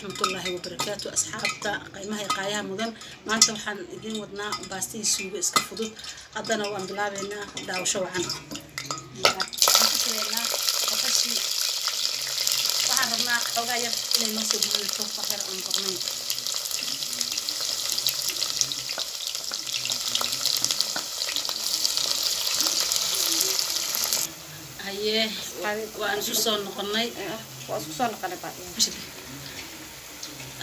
Waraxmatullaahi wabarakaatu. Asxaabta qiimaha iyo qaayaha mudan, maanta waxaan idiin wadnaa baastihii suugo iska fudud. Haddana waan bilaabeynaa. Daawasho wacan. Waxaan ku shubaynaa basashii. Waxaan rabnaa xoogaa yar inay noo soo guduuto, wax yar oon badnayn. Haye, waan isu soo noqonnay. Waa isku soo noqonay baa.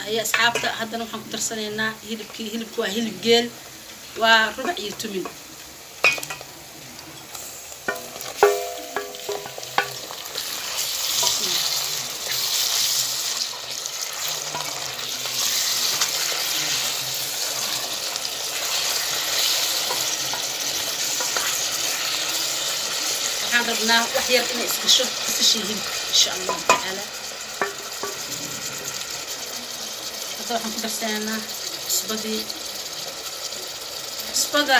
Haye asxaabta, haddana waxaan ku darsanaynaa hilibkii. Hilibku waa hilib geel, waa rubac iyo tumin. Waxaan rabnaa wax yar inay isgasho basashii hilibka, insha Allahu tacaala. Hadda waxaan ku darsanaynaa cusbadii. Cusbada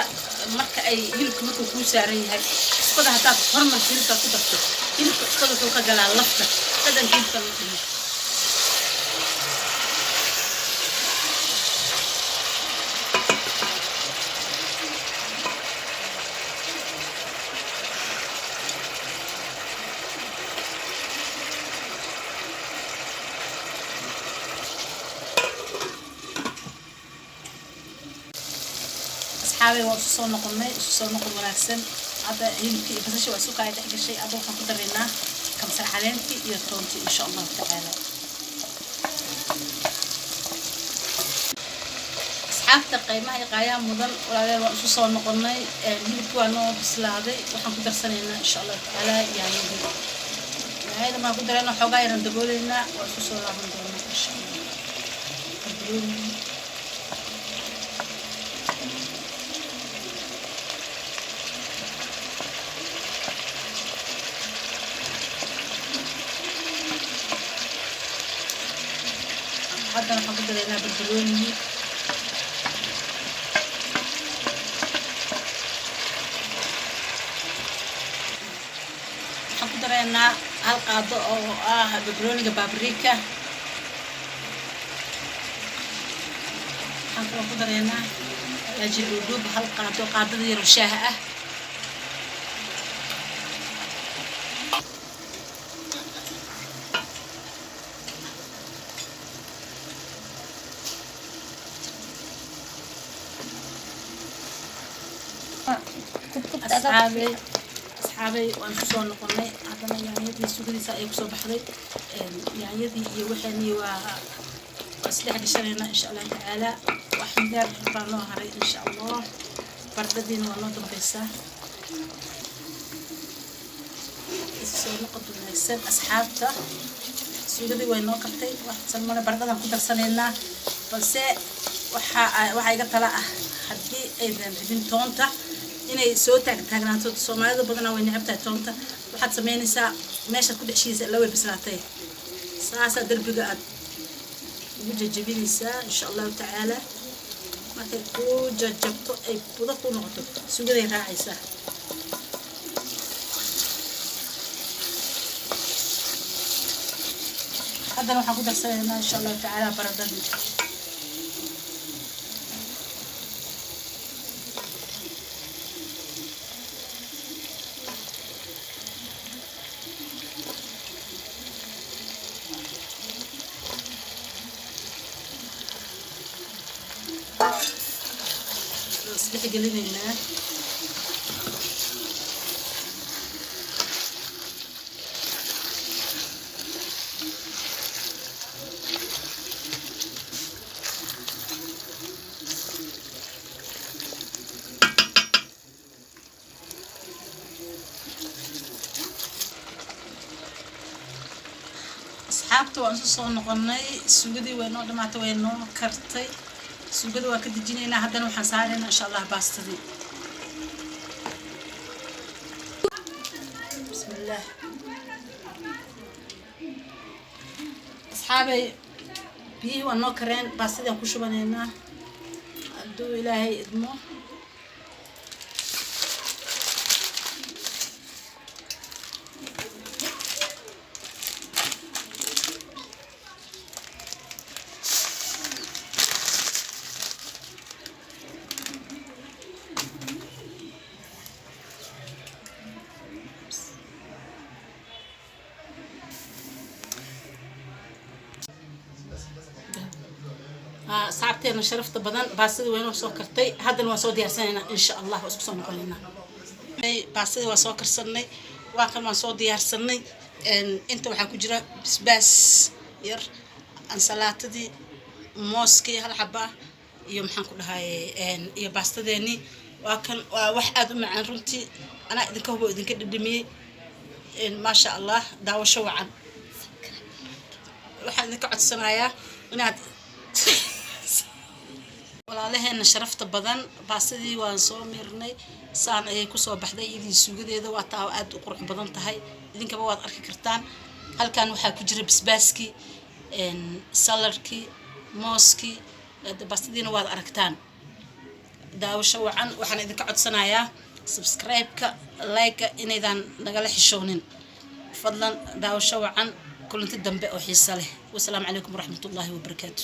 marka ay hilibka markuu kuu saaran yahay, cusbada haddaad hormarka hilibka ku darto, hilibka cusbada wuxuu ka galaa lafta, dhadhanka hilibka la dhimo. Asxaabay, waa isu soo noqonnay, isu soo noqon wanaagsan. Hadda hilibkii iyo basasha waa isu kala dhex gashay. Hadda waxaan ku daraynaa kamsar caleentii iyo toontii, insha Allahu tacaala. Asxaabta qiimaha iyo qaayaha mudan, walaaleel, waan isu soo noqonnay. Hilibki waa noo bislaaday. Waxaan ku darsanaynaa, insha Allahu tacaala, yaanyadii. Yaanyada maan ku darayna, xoogaa yaran dabooleynaa. Waa isku soo laaban doonaa, insha Allah. Barbarooni. Haddana waxaan ku daraynaa barbaroonigii. Waxaan ku daraynaa hal qaado oo ah barbarooniga paprika. Waxaan kaloo ku daraynaa laaji dhuudhuub, hal qaado, qaadada yar oo shaaha ah. Asxaabay, asxaabay, waan ku soo noqonay. Haddana yaanyadii sugadiisa ayay kusoo baxday. Yaanyadii iyo waxaanii waa isdhex gashanaynaa, insha Allahu tacaala. Wax yar baa noo haray, insha Allah. Baradhadiina waa noo dambaysaa. Soo noqod wanaagsan, asxaabta. Suugadii way noo kartay, wax male baradhadan ku darsanaynaa. Balse waxaa iga tala ah, haddii aydan rabin toonta inay soo taag taagnaato, Soomaalida badanaa way neceb tahay toonta, waxaad samaynaysaa meeshaad ku dhex shiidaysa ila way bislaatay, saasaa derbiga aad ugu jajabinaysaa, insha Allahu tacaala. Markay ku jajabto, ay budo ku noqoto, suugaday raacaysaa. Haddana waxaan ku darsanaynaa, insha Allahu tacaala, baradhadii. Isdhex gelinaynaa. Asxaabta, waan isu soo noqonay. Suugadii way noo dhamaatay, way noo kartay. Suugada waa ka dejinaynaa. Haddana waxaan saaraynaa, insha Allah, baastadii. Bismillaah. Asxaabay, biyihii waa noo kareen. Baastadii aan ku shubanaynaa, hadduu Ilaahay idmo. Asxaabteena sharafta badan, baastadii waa inoo soo kartay. Haddana waan soo diyaarsanaynaa, insha Allah. Waa isku soo noqonaynaa. Baastadii waa soo karsanay, waa kan, waan soo diyaarsanay. Inta waxaa ku jira basbaas yar, ansalaatadii, mooskii hal xaba ah, iyo maxaan ku dhahaye, iyo baastadeenii. Waa kan, waa wax aada u macaan runtii. Anaa idinka hubo, idinka dhadhamiyey, maasha Allah. Daawasho wacan. Waxaan idinka codsanayaa inaad, walaalaheena sharafta badan, baastadii waan soo miirnay, saan ayay kusoo baxday iyadii suugadeeda. Waa taa, aada u qurux badan tahay, idinkaba waad arki kartaan. Halkan waxaa ku jira basbaaskii, saladkii, mooskii, baastadiina waad aragtaan. Daawasho wacan. Waxaan idinka codsanayaa subscribe-ka, like-ka inaydan nagala xishoonin, fadlan. Daawasho wacan, kulanti dambe oo xiiso leh. Wasalaamu calaykum waraxmatullaahi wabarakaatu.